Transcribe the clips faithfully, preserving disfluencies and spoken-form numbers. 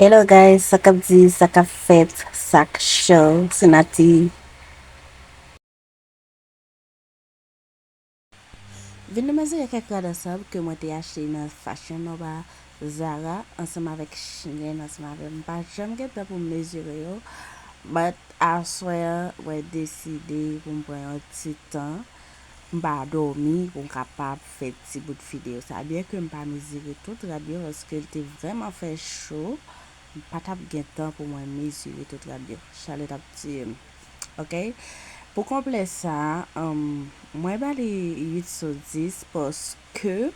Hello guys, sa k ap di, sa k ap fèt, sa k cho, se Nati. Vin nou mezire kèk rad ansanm ke mwen te achte nan Fashion Nova, Zara, ansanm avèk Shein, ansanm avèk, m pa janm gen tan pou m mezire yo, but aswè a, mwen deside pou m pran yon ti tan, m pa dòmi, pou m kapab fè ti bout videyo sa, byen ke m pa mezire tout rad yo, paske l te vrèman fè cho, m pa t ap gen tan pou mwen mezire tout rad yo, chalè t ap tiye m. Ok. Pou konplè sa, um, mwen ba li uit sou dis paske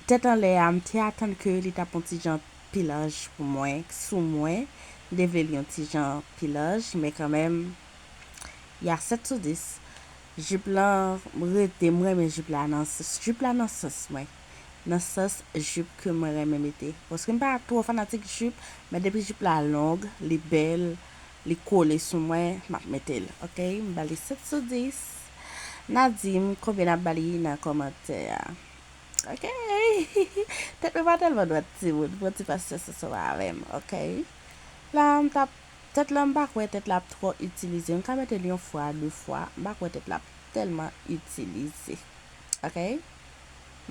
tèt anlè a, m te atann ke li t ap yon ti jan pilaj pou mwen, sou mwen. M te vle li yon ti jan pilaj, men kanmenm, ya sèt sou dis. Jip lan rete, m renmen jip la nan sans, jip la nan sans mwen. Nan sans jip ke mwen renmen mete. Paske m pa twò fanatik jip, men depi jip la long, li bèl, li kole sou mwen, m ap mete l. Ok, m ba li sèt sou dis. N a di m konbyen n ap ba li nan kòmantè a. Ok. Tèt mwen pa tèlman dwat, timoun. Pran ti pasyans ansanm avè m, ok? La, m t ap, tèt la, m pa kwè tèt la ap twò itilize. M ka mete l yon fwa, de fwa. M pa kwè tèt la ap tèlman itilize. Ok?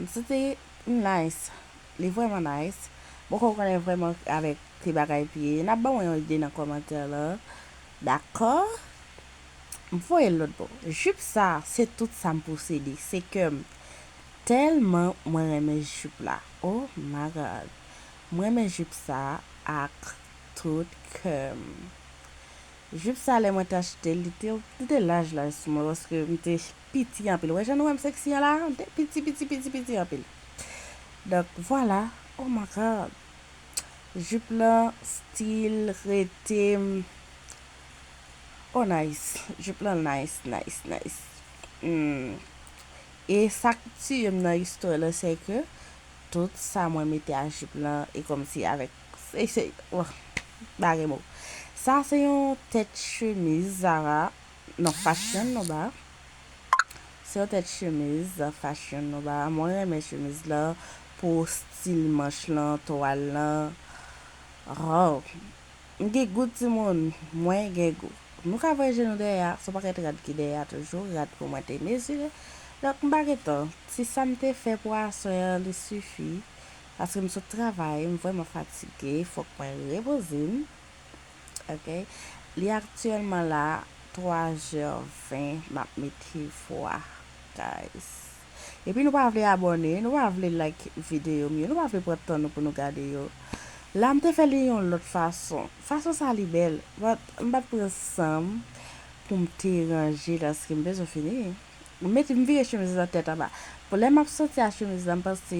M santi l nice. Li vrèman nice. Bon, ou konnen vrèman avèk ti bagay pye. N ap ban mwen yon ide nan kòmantè la. Dakò? M voye l lòt bò. Jip sa, se tout sa m posede. Se kè m. Tèlman mwen renmen jip la. Oh my God. Mwen renmen jip sa ak tout kè m. Jip sa, lè mwen te achte l, li te, li te laj, laj sou mwen, paske m te piti anpil. Wè jan nou wè m seksi an la? M te piti, piti, piti, piti anpil. Donk, vwala. Oh my God. Jip lan still rete m. Oh, nice. Jip lan nice, nice, nice. Hmm. E sa k tiye m nan istwa lan, se ke tout sa mwen mete a jip lan, e kòmsi avèk, se, se, oh, m pa gen mo. Sa se yon tèt chemiz Zara, non, Fashion Nova. Se yon tèt chemiz Fashion Nova. Mwen renmen chemiz lan pou stil manch lan, twal lan. Oh. M gen gou, timoun. Mwen gen gou. Nou ka voye je nou dèyè a, se yon pakèt rad ki dèyè a toujou, rad pou mwen te mezire. Donk, m pa gen tan. Ti sa m te fè pou aswè a, li sifi. Paske m sot travay, m vrèman fatige, fòk mwen repoze m. Ok. Li aktyèlman la, twa zè ven, m ap mete vwa, guys. Epi nou pa vle abòne, nou pa vle like videyo m yo, nou pa vle pran tan nou pou nou gade yo. La, m te fè li yon lòt fason. Fason sa li bèl, but m pa t pran san m pou m te ranje l, paske m bezwen fini. M mete, m vire chemiz lan tèt anba. Pou lè m ap soti a chemiz lan, m panse,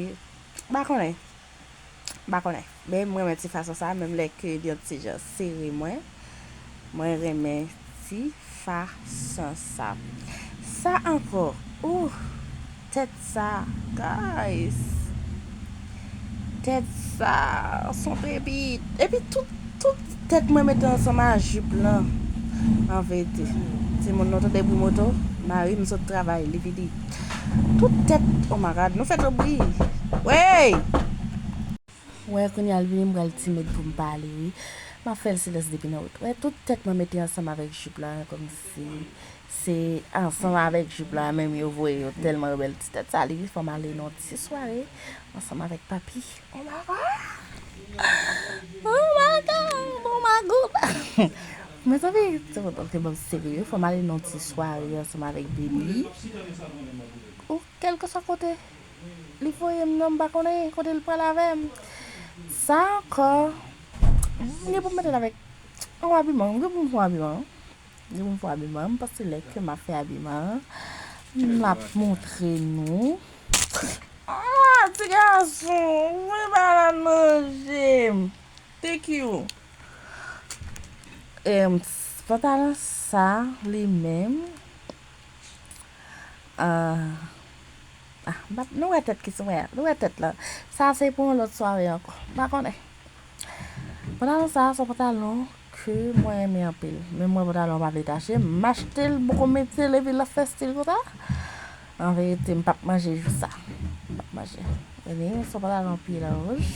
m pa konnen. M pa konnen. Men mwen renmen ti fason sa, menm lè ke li yon ti jan sere mwen. Mwen renmen ti fason sa. Sa ankò, ouh, tèt sa, guys. Tèt sa, s on pepit. Epi tout, tout tèt mwen mete ansanm a jip lan. An verite. Timoun, nou tande bri moto? Mari m sot travay, li vini. Tout tèt, oh my God, nou fè twòp bri. Wey! Wè, kounye a l vini, m pral timid pou m pale, wi. M ap fè l silans depi nan wout. Wè, tout tèt mwen mete ansanm avèk jip la, kòmsi se ansanm avèk jip la menm yo voye yo, tèlman yo bèl. Ti tèt sa, li fè m ale nan ti sware ansanm avèk papi. Oh my God! Oh my God! Oh my God! Mezanmi, se bon, ok, bon, serye, fò m ale nan ti sware ansanm avèk baby. Ou kèlkeswa kote li voye m nan, m pa konnen kote l pral avè m. Sa ankò, m gen pou m mete l avèk yon abiman, m gen pou m fè yon abiman. M gen pou m fè yon abiman, m panse lè ke m ap fè abiman an, m ap montre nou. Ah, ti gason, voye bagay la nan je m. Thank you. Em, pantalon sa, li menm, ah, ah, m pa, nou wè tèt ki sou mwen an, nou wè tèt lan. Sa se pou yon lòt sware ankò. M pa konnen. Pantalon sa, se yon pantalon ke mwen renmen anpil. Men mwen pantalon pa vle tache. M achte l, m poko mete l, epi l ap fè stil konsa. An verite, m p ap manje jou sa. M p ap manje. Anyway, se yon pantalon pye laj.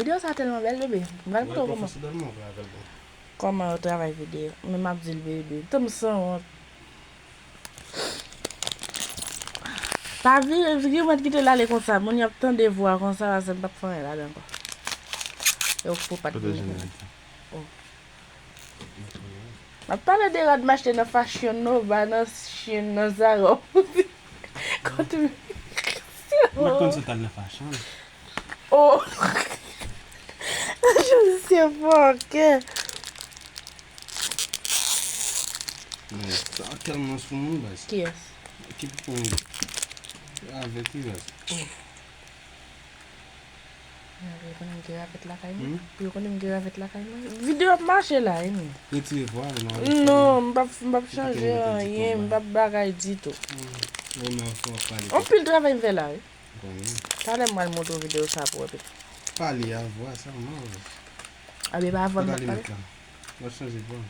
Videyo sa tèlman bèl, bebe. M pral montre w kòman. Pwofesyonèlman, w pral fè l bon. Kòman yo travay videyo. Men m ap di l, bebe. Tanm sanwont. Pa vire, vire mwen kite l ale konsa. Moun y ap tande vwa konsa, paske m p ap fè anyen ladan ankò. E ou k pou pa t vini konsa. Oh. M ap pale de rad m achte nan Fashion Nova, nan Shein, nan Zara. Kote. M pa t konn si w t al nan Fashion. Oh. Je suis fucking. Men sa tèlman sou moun, baz. Kiyès? Ki pou avèk li, baz. Yo konnen m gen ravèt lakay mwen. Hmm? Yo konnen m gen ravèt lakay mwen. Videyo ap mache la, wi. Retire vwa, non. Non, m p ap, m p ap chanje anyen, m p ap bagay ditou. Hmm. Ou nan fò pale. Anpil travay m fè la, wi. Talè m pral montre w videyo sa pou w wè. Pale a vwa sèlman. Abi pa vwa m ap pale. W ap chanje vwa.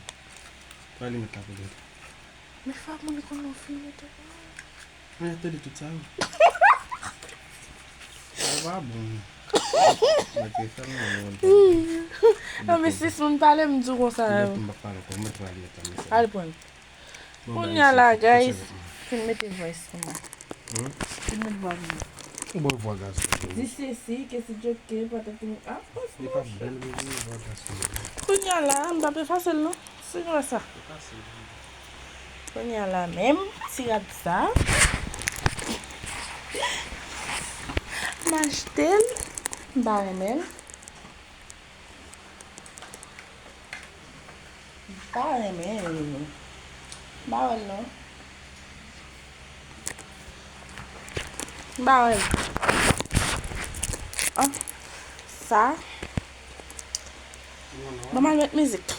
Pale met la pou dèt. Men fòk moun konn nou fin mete vwa. Mwen tande tout sa yo. Sa pa bon. Mwen te fè l nan mwen. Non, men sis moun pale m di w konsa. Tout m ap pale ankò, mwen pale met la, men sa. Al pran. Bon, kounye a la, guys, fin mete voice pou mwen. Hmm? Fin met vwa pou mwen. Ou bon vwa gason. Di sesi, ke si joke, patati, ah, li pa bèl, bebe, vwa gason. Kounye a la, m p ap efase l, non. Si nou wè sa. Efase l. Kounye a la, menm, ti rad sa. M achte l. M pa renmen l. M pa renmen l. M pa wè l non. M pa wè l. Ah, sa. Ban m al met mizik.